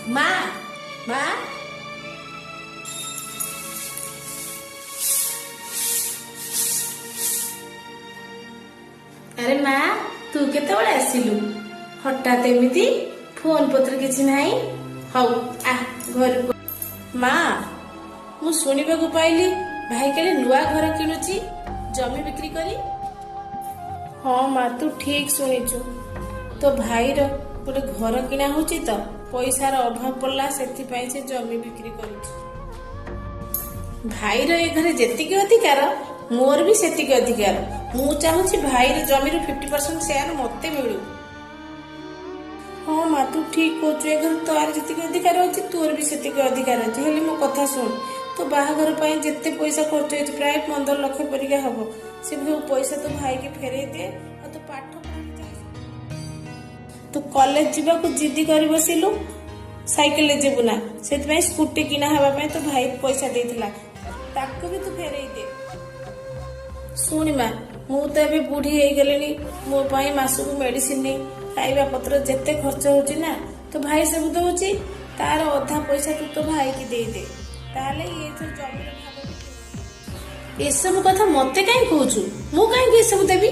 ମା, ମା, ଆରେ ମା, ତୁ କେତେବେଳେ ଆସିଲୁ ହଠାତ୍ ଏମିତି? ଫୋନ ପତ୍ର କିଛି ନାହିଁ। ହଉ ଆ ଘରକୁ। ମା, ମୁଁ ଶୁଣିବାକୁ ପାଇଲି ଭାଇ କାଲି ନୂଆ ଘର କିଣୁଛି ଜମି ବିକ୍ରି କରି। ହଁ ମା, ତୁ ଠିକ ଶୁଣିଛୁ। ତୋ ଭାଇର ଗୋଟେ ଘର କିଣା ହଉଛି ତ, ପଇସାର ଅଭାବ ପଡିଲା, ସେଥିପାଇଁ ସେ ଜମି ବିକ୍ରି କରୁଛି। ଭାଇର ଏ ଘରେ ଯେତିକି ଅଧିକାର, ମୋର ବି ସେତିକି ଅଧିକାର। ମୁଁ ଚାହୁଁଛି ଭାଇର ଜମିରୁ 50% ସେୟାର ମତେ ମିଳୁ। ହଁ ମା, ତୁ ଠିକ କହୁଛୁ। ଏ ଘରେ ତାର ଯେତିକି ଅଧିକାର ଅଛି, ତୋର ବି ସେତିକି ଅଧିକାର ଅଛି। ହେଲେ ମୋ କଥା ଶୁଣ, ତୋ ବାହାଘର ପାଇଁ ଯେତେ ପଇସା ଖର୍ଚ୍ଚ ହେଇଛି, ପ୍ରାୟ 15 ଲକ୍ଷ ପରିକା ହବ, ସେ ସବୁ ପଇସା ତୋ ଭାଇକି ଫେରେଇ ଦେ। ଆଉ ତୁ ପାଠ ପଢିକି ତୁ କଲେଜ ଯିବାକୁ ଜିଦି କରି ବସିଲୁ, ସାଇକେଲରେ ଯିବୁ ନା, ସେଥିପାଇଁ ସ୍କୁଟି କିଣା ହେବା ପାଇଁ ତୋ ଭାଇ ପଇସା ଦେଇଥିଲା, ତାକୁ ବି ତୁ ଫେରେଇ ଦେ। ଶୁଣି ମା, ମୁଁ ତ ଏବେ ବୁଢୀ ହେଇଗଲିଣି। ମୋ ପାଇଁ ମାସକୁ ମେଡିସିନ, ଖାଇବା ପତ୍ର ଯେତେ ଖର୍ଚ୍ଚ ହଉଛି ନା, ତୋ ଭାଇ ସବୁ ଦଉଛି। ତାର ଅଧା ପଇସା ତୁ ତୋ ଭାଇକି ଦେଇଦେ। ତାହେଲେ ଏଥର ଜମିର ଭାଗ ବି। ଏସବୁ କଥା ମତେ କାହିଁ କହୁଛୁ? ମୁଁ କାହିଁକି ଏସବୁ ଦେବି?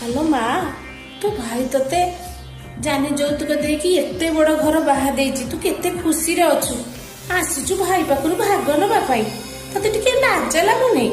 ହ୍ୟାଲୋ ମା, ତୋ ଭାଇ ତତେ ଯାନି ଯୌତୁକ ଦେଇକି ଏତେ ବଡ ଘର ବାହା ଦେଇଛି, ତୁ କେତେ ଖୁସିରେ ଅଛୁ। ଆସିଛୁ ଭାଇ ପାଖରୁ ଭାଗ ନବା ପାଇଁ, ତତେ ଟିକେ ଲାଜ ଲାଗୁନି?